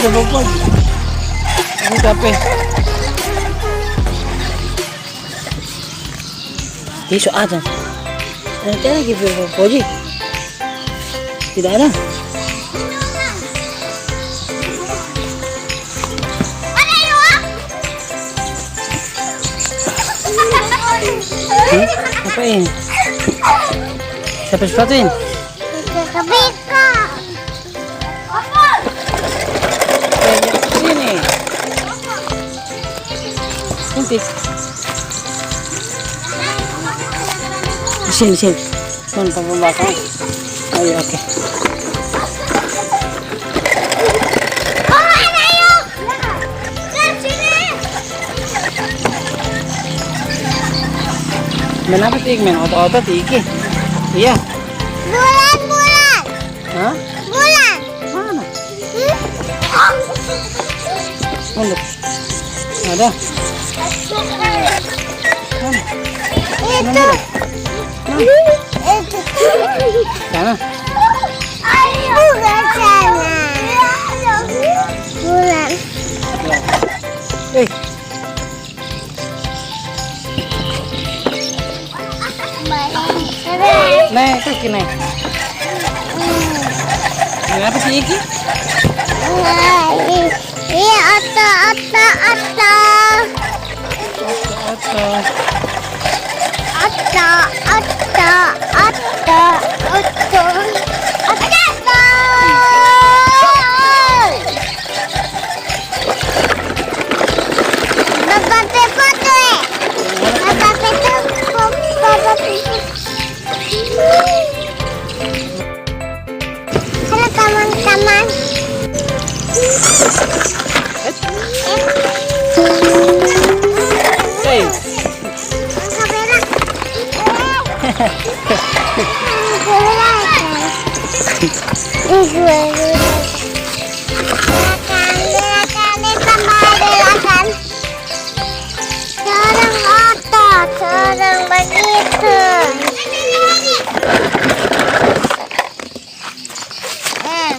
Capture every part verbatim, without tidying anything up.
Ini kape? Ih, so ada. Nanti lagi poji. Tidak ada. Hmm? Apa ini? Siapa sepatu ini? Bika-bika. Sini. Suntik. Sini, sini. Mana papa belakang? Ayo, oke. Main apa, Tik? Main otot-otot, Tiki? Iya. Bulan, bulan. Hah? Bulan. Mana? Mana? Ada. Mana? Itu. Mana? Itu. Sana. Bukan sana. Bulan. Eh. Nae, kaki nae. Kenapa sih, Iki? Iya, oto, oto, oto. Oto, oto. Oto, oto, oto, oto. Oto. Papa pe foto, eh. Papa pe tu, papa pe tu. Halo, teman-teman. Hey. Kamera. Kamera. Gerakan, gerakan, tambah gerakan. Dorong otot, dorong bagitu. Eh.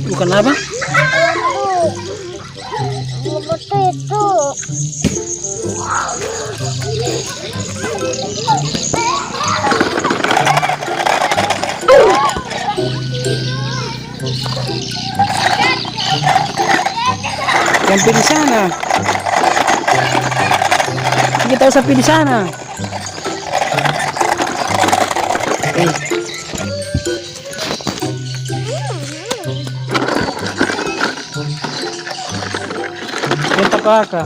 Bukan apa? Itu. Yang pi di sana. Kita usah pi di sana. Eh. Kita kaka.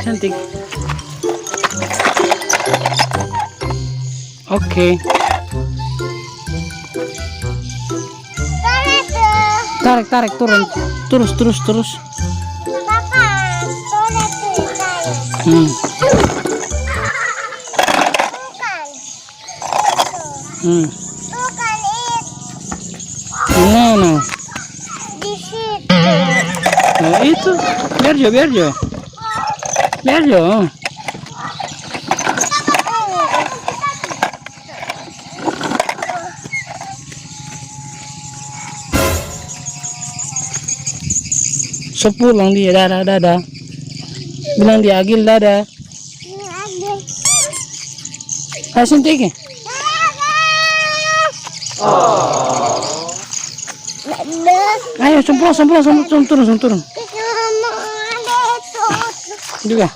Cantik. Oke. Tarik, tarik, turun. Terus, terus, terus. Papa, boleh tuh, tarik. Hmm. Bukan. Hmm. Bukan itu. Mana? Di situ. Nah, itu. Biar jo, biar jo. Biar jo. So pulang dia, dadah, dadah. Bilang dia Agil, dadah. Ini Agil. Ayo, sini, Tiki. Dadah. Ayo, song pulang, song pulang, song, song turun, song turun. Juga.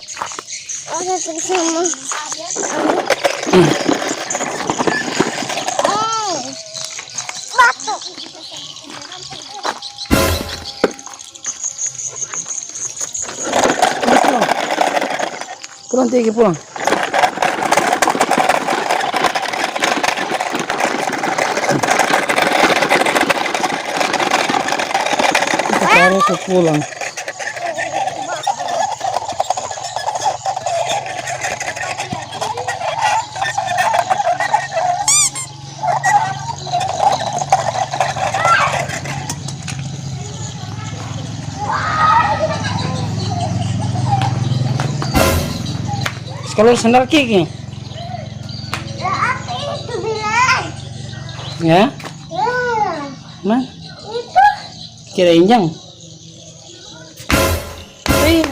Pulang, Tiki, pulang. Kita taruh ke pulang. Kalau sandal kiki. Ya? Mana? Kira injang. Eh.